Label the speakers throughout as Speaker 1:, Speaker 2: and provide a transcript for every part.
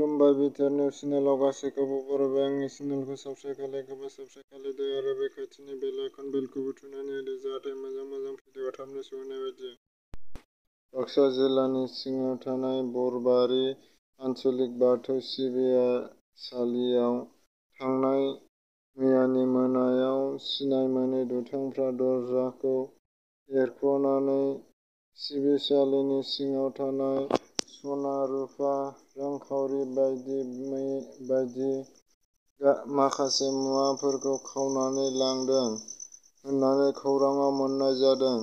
Speaker 1: खुलुमबाय BTR news चेनेलाव गासैखौबो बरायबाय। आंनि चेनेलखौ साबस्क्राइब खालायखोबा साबस्क्राइब खालायदो आरो बे खाथिनि बेल आइकन बेलखौबो थुनानै होदो जाहाथे मोजां भिडिअ थाबनो सौहैनाय बायदि। बाक्सा जिल्लानि सिङाव थानाय बरबारि आन्सलिक बाथौ सिबिसालियाव थांनाय मैयानि मोनायाव सिनाय मोनै दुथांफ्रा दरजाखौ एरख'नानै सिबिसालिनि सिङाव थानाय सना, रुफा, रांखावरि बायदि माखासे मुवाफोरखौ खावनानै लांदों होननानै खौराङाव मोन्नाय जादों।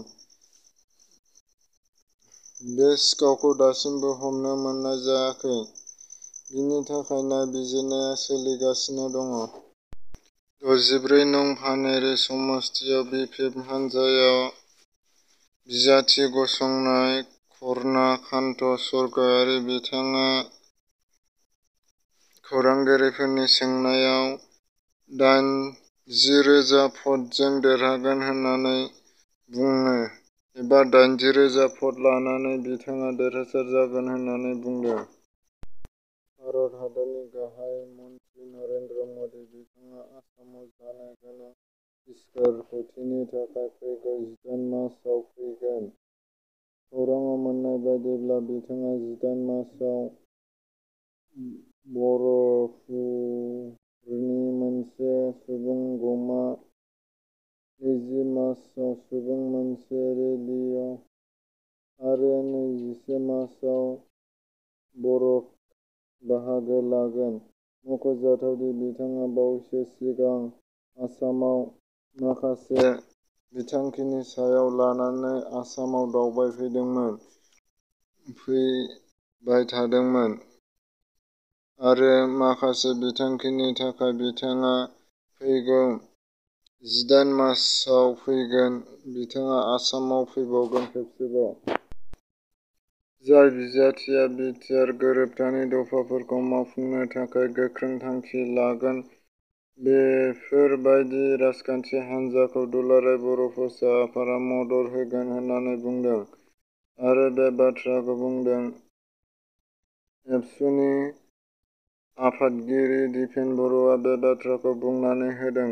Speaker 1: बे सिखावखौ दासिमबो हमनो मोननाय जायाखै। बिनि थाखाय नायबिजिरनाया सोलिगासिनो दङ। 64 नं. पानेरि समस्तियाव बि. पि. एफ. हानजायाव बिजाथि गसंनाय कर्ना कान्त सरगयारि बिथाङा खौरांगिरिफोरनि सोंनायाव 80,000 भटजों देरहागोन होननानै बुङो एबा 80,000 भट लानानै बिथाङा देरहासार जागोन होननानै बुंदों। भारत हादरनि गाहाय मन्त्रि नरेन्द्र मदि बिथाङा आसामाव जानो गोनां स्पिकारपतिनि थाखाय फैगौ 18 मार्चआव फैगोन। खौराङाव मोन्नाय बायदिब्ला बिथाङा 18 मार्चआव बर'फोरनि मोनसे सुबुंगमा, 20 मार्चआव सुबुं मोनसे रेली आरो 21 मार्चआव बाहागो लागोन। मख'जाथाव दि बिथाङा बावैसो सिगां आसामाव माखासे बिथांखिनि सायाव लानानै आसामाव दावबायफैबाय थादोंमोन आरो माखासे बिथांखिनि थाखाय बिथाङा फैगौ 18 मार्चआव फैगोन। बिथाङा आसामाव फैबावगोन खेबसेबाव। जाय बिजाथिया बि. टि. आर. गोरोबथानि दफाफोरखौ मावफुंनो थाखाय गोख्रों थांखि लागोन बेफोर बायदि राजखान्थि हान्जाखौ दुलाराय बर' फौजा आफादआ मदद होगोन होननानै बुंदों आरो बे बाथ्राखौ बुंदों। एबसुनि आफादगिरि दिपेन बर'आ बे बाथ्राखौ बुंनानै होदों।